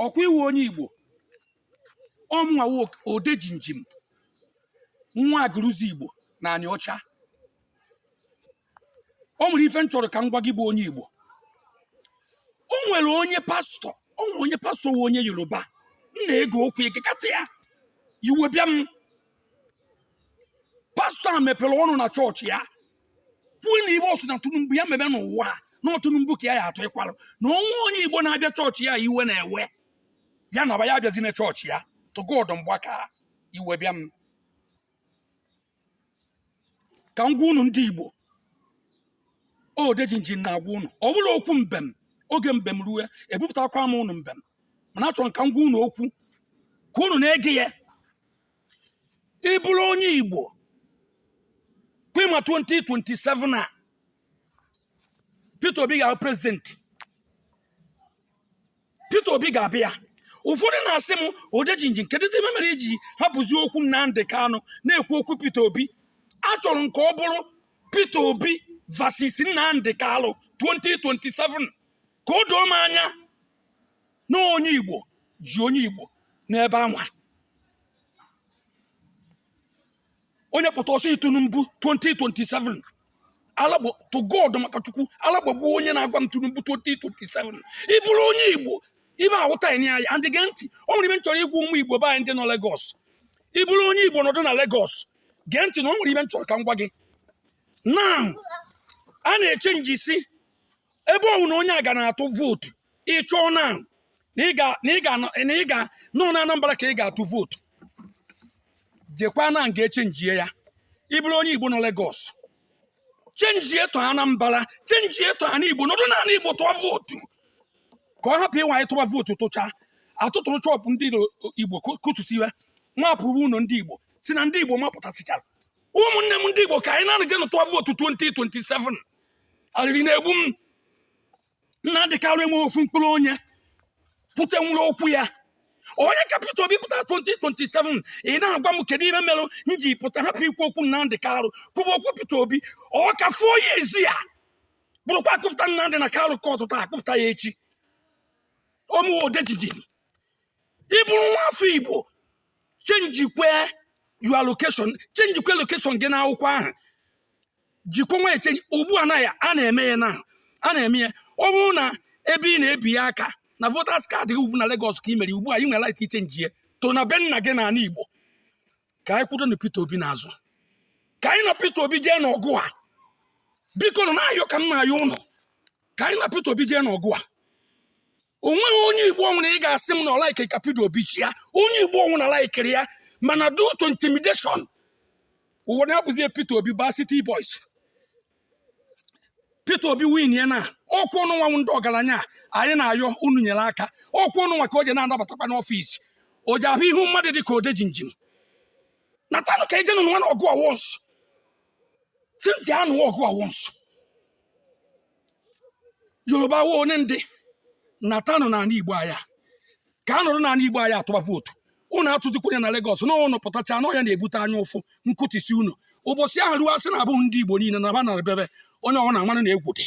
Ọkwa ị wụ onye Igbo, ọ mụnwa wụ Odejinjim, nwa Agụlụzigbo na Anịọcha. O nwere ife m chọrọ ka m gwa gị bụ onye Igbo. O nwere onye pastọ, o nwere onye pastọ wụ onye Yoruba m na-ege okwu ekekata ya iwe bịa m. Pastọ a mepere ọnụ na chọọchị ya kwuo na ibe ọ sị na Tinubu ya mebe n'ụwa a, na ọ Tinubu ka ya ya atụ ịkwalụ na o nwee onye Igbo na-abịa chọọchị ya iwe na-ewe ya na ya abịazi na chọọchị ya. To God, mgbaka iwe bịa m. Ka m gwa unu ndị Igbo, Odejinjin na-agwa unu, ọ bụrọ okwu mbem, oge mbem rue ebupụtakwa m unu mbem, mana achọrọ m ka m gwa unu okwu ka unu na-ege ya. Ị bụrụ onye Igbo kwima 2027 a Peter Obi ga-abụ prezidenti, Peter Obi ga-abịa. Ụfọdụ na-asị m, Odejinjin, kedu ife mere i ji hapụzi okwu Nnamdi Kanu na-ekwu okwu Peter Obi? Achọrọ m ka ọ bụrụ Peter Obi versus Nnamdi Kanu 2027, ka o doo m anya na onye Igbo ji onye Igbo n'ebe anwa. Onye pụta ọ sị Tinubu 2027, alagbo to God, maka Chukwu alagbagbuo onye na-agwa m Tinubu 2027. Ị bụrụ onye Igbo, ibe ahụta ya ya and gee ntị, o nwere ibe m chọrọ ịgwa ụmụ Igbo be anyị ndị nọ Lagos. Ị bụrụ onye Igbo nọdụ na Lagos, gee ntị na o nwere ibe m chọrọ ka m gwa gị. Now a na-echenji si ebe ọ bụ na onye a ga na-atụ vootu, ị chọọ na na ị ga na ị ga na ị ga nọ na Anambra ka ị ga-atụ vootu, jekwa na nga echenjie ya. Ị bụrụ onye Igbo nọ Lagos, chenjie to Anambra, chenjie to ana Igbo, nọdụ n'ala Igbo tụọ vootu, ka ọ hapụ ịwa anyị tụba vootu tụcha atụtụrụ shop ndị Igbo kụtusiwe nwapụrụ ụlọ ndị Igbo si na ndị Igbo mapụtasịchara. Ụmụnne m ndị Igbo, ka anyị na-anụ jenụ tụọ vootu 2027. Arịrị na-egbu m. Nnamdi Kanu enweghị ofu mkpụrụ onye pụtanwuru okwu ya. Onye ka Peter Obi pụtara 2027, ị na-agwa m kedu ihe mere m ji pụta hapụ ikwu okwu Nnamdi Kanu kwuba okwu Peter Obi? Ọ ka fụọ ya ezi ya bụrụkwa akpụpụta Nnamdi na Kanu court taa, akpụpụta ya echi. Ọmụ Odejinjin, ị bụrụ nwa afọ Igbo, chenjikwe your location, chenjikwe location gị n'akwụkwọ ahụ, jikwa nwa echenji ugbu a na ya a na-eme ya na a na-eme ya. Ọ bụrụ na ebe ị na-ebi ya aka na voters card gị ugbu na Lagos ka ị mere ugbu a, ị nwere right ichenji ya to na be nna gị n'ala Igbo. Ka anyị kwudo na Peter Obi n'azụ, ka anyị na Peter Obi jee n'ọgụ a. Biko nọ na-ayọ ka m na-ayọ ụnụ, ka anyị na Peter Obi jee n'ọgụ a. O nweghị onye Igbo ọnwụna ị ga-asị m na ọ like ka Peter Obi chịa. Onye Igbo ọnwụna laikiri ya, mana due to intimidation ụwa na-abụzie Peter Obi baa City Boys. Peter Obi win ya na ọkwa ụnụ nwanwụ ndị ọgaranya anyị na-ayọ unu nyere aka, ọkwa ụnụ nwa ka o ji na-anabatakwa n'ọfịs, o ji ahụ ihu mmadụ dị ka Odejinjin natanụ ka ejenụ nwa na ọgụ a once si ntị anụ ọgụ a once. Yoruba wo onye ndị natanụ n'ala Igbo anya ka a nọrọ n'ala Igbo anya atụba vootu. Unu atụzikwanye na Lagos na ụnụ pụtacha na ya na-ebute anya ụfụ nkụtisi unu. Ụbọchị ahụ ruo, asị na abụghị ndị Igbo niile na ba na bebe onye ọbụla mara na egwu dị.